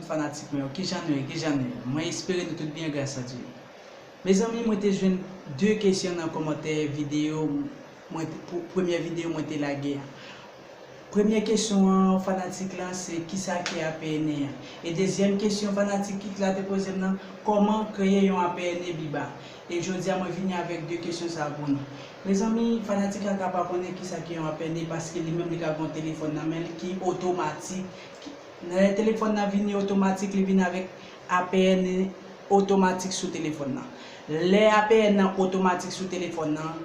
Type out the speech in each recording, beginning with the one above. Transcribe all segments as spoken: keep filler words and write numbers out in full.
Fanatik mwen yo, kijan nou ye, kijan nou ye? Mwen espere nou tout byen gras a Dye. Mezanmi, mwen te jwenn de kesyon nan kòmantè videyo mwen te, pou, premyè videyo mwen te lage a. Premyè kesyon an fanatik la se kisa ki A P N an? E dezyèm kesyon fanatik la te poze m nan, kòman kreye yon A P N Biba? E jodi a mwen vini avèk de kesyon sa pou nou. Mezanmi, fanatik la ka pa konnen kisa ki yon A P N paske li menm li ka gen yon telefòn nan men l ki otomatik. Lè telefòn nan vini otomatik, li vin avèk A P N otomatik sou telefòn nan. Lè A P N nan otomatik sou telefòn nan,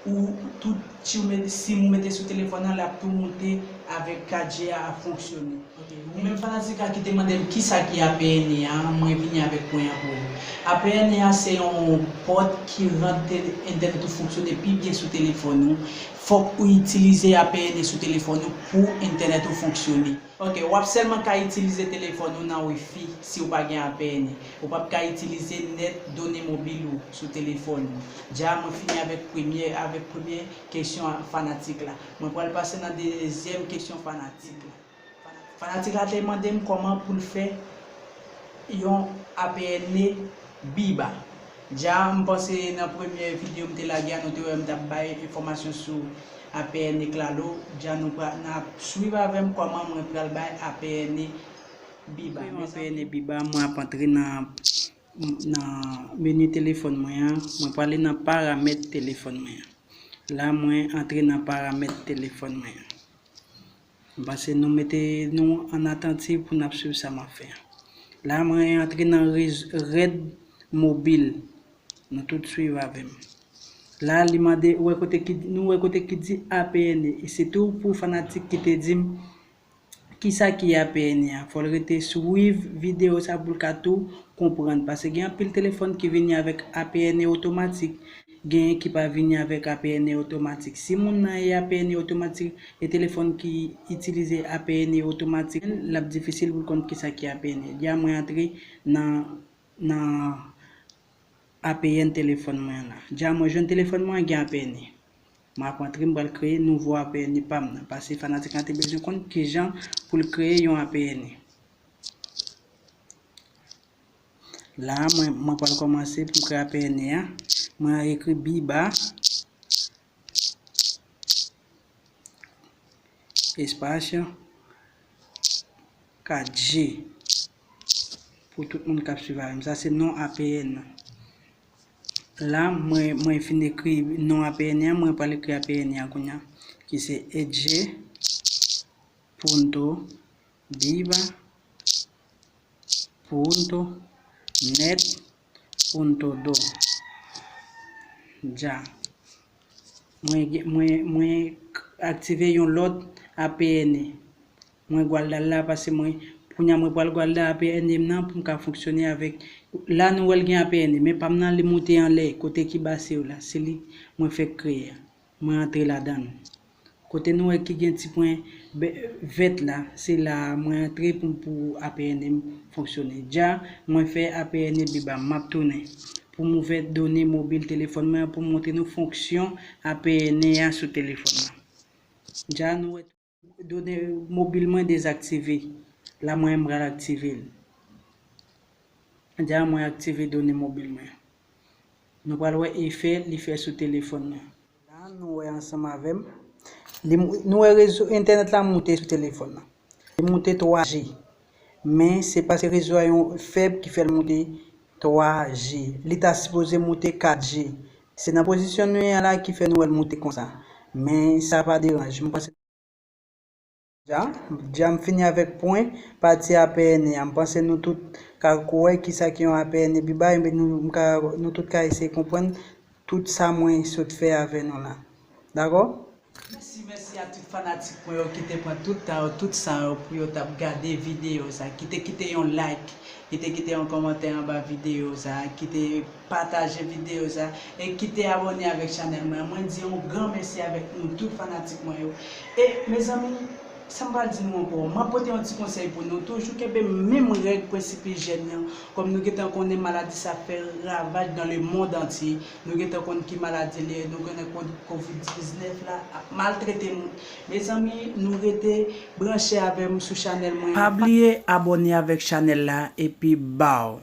ou tout si w mete, sim ou mete sou telefòn nan, l ap tou moute avèk kat G a ap fonksyone. Ok, ou menm fanatik la ki te mande m kisa ki A P N an, mwen vini avèk pwen an pou ou. A P N an se yon pòt ki rann te-, entènèt ou fonksyone pi byen sou telefòn ou. Fòk ou itilize A P N sou telefòn ou pou entènèt ou fonksyone. Ok, w ap sèlman ka itilize telefòn ou nan wifi si w pa gen A P N. Ou p ap ka itilize nèt done mobil ou sou telefòn ou. Dja mwen fini avèk premye, avèk premye kesyon a fanatik la. Mwen pral pase nan dezyèm kesyon fanatik la. Fanatik la te mande m kòman pou l fè yon A P N Biba. Dja m panse nan premye videyo m te lage a, nou te wè m t ap bay enfòmasyon sou A P N Claro. Dja nou pra-, n ap swiv avè m kòman mwen pral bay A P N Biba. Pou yon A P N Biba, mwen ap antre nan, nan meni telefòn mwen an. Mwen prale nan paramèt telefòn mwen an. La, mwen antre nan paramèt telefòn mwen an. M panse nou mete nou an atantiv pou n ap swiv sa m ap fè an. La, mwen antre nan rèd mobil. Nou tout swiv avè m. La, li mande, ou wè kote ki, nou wè kote ki di A P N. E se tou pou fanatik ki te di m kisa ki A P N an. Fò l rete swiv videyo sa pou l ka tou konprann. Paske gen anpil telefòn ki vini avèk A P N otomatik. Genyen ki pa vini avèk A P N otomatik. Si moun nan e A P N otomatik, e telefòn ki itilize A P N otomatik, l ap difisil pou l konn kisa ki A P N. Dja mwen antre nan, nan A P N telefòn mwen an la. Dja mwen jwenn telefòn mwen an gen A P N. Mwen ap antre, m pral kreye nouvo A P N pa m nan. Paske fanatik lan te bezwen konn kijan pou l kreye yon A P N. La, mwen, mwen pral kòmanse pou m kreye A P N an. Mwen ekri Biba, espas, kat G. Pou tout moun k ap swiv avè m. Sa se non A P N nan. La, mwen, mwen fin ekri non A P N an, mwen pral ekri A P N an kounye a, ki se edge punto biba punto net punto do. Dja. Mwen, mwen, mwen aktive yon lòt A P N. Mwen gwal dal la paske mwen, kounye a mwen pral gwal dal A P N m nan pou m ka fonksyone avèk. La nou wè l gen A P N, men pa m nan li moute anlè, kote ki base yo la, se li mwen fèk kreye a. Mwen antre ladan l. Kote nou wè ki gen ti pwen bè-, vèt la, se la mwen antre pou, pou A P N m fonksyone. Dja, mwen fè A P N Biba, m ap tounen. Pou m ouvè done mobil telefòn mwen an, pou m montre nou fonksyon A P N an sou telefòn nan. Dja, nou wè done mobil mwen dezaktive. La, mwen, m pral aktive l. Dja, mwen aktive done mobil mwen. Nou pral wè efè li fè sou telefòn nan. La, nou wè ansanm avè m. Li mou-, nou wè rezo entènèt la moute sou telefòn nan. Li moute twa G. Men se paske rezo a yon fèb ki fè l moute twa G. Li ta sipoze moute kat G. Se nan pozisyon nou ye a la ki fè nou wè l moute konsa. Men sa pa deranje. Mwen panse Dja, dja m fini avèk pwen pati A P N an. M panse nou tout ka wè kisa ki yon A P N Biba, enben nou, m ka, nou tout ka eseye konprann tout sa mwen sot fè avè nou la. Dakò? Mèsi, mèsi a tout fanatik mwen yo ki te pran tout tan yo, tout san yo pou yo t ap gade videyo sa. Ki te kite yon like, ki te kite yon kòmantè anba videyo sa, ki te pataje videyo sa, e ki te abòne avèk chanèl mwen. Mwen di yon gran mèsi avèk nou tout fanatik mwen yo. E, mezanmi, Sa m pral di nou ankò, m ap pote yon ti konsèy pou nou, toujou kenbe menm règ, prensip ijyèn nan, kòm nou gentan konnen maladi sa fè ravaj dans le monde entier, nou gentan konn ki maladi li ye, nou gentan konn kovid diznèf la ap maltrete moun. Mezanmi, nou rete branche avè m sou chanèl mwen. Pa bliye abòne avèk chanèl la, epi baw.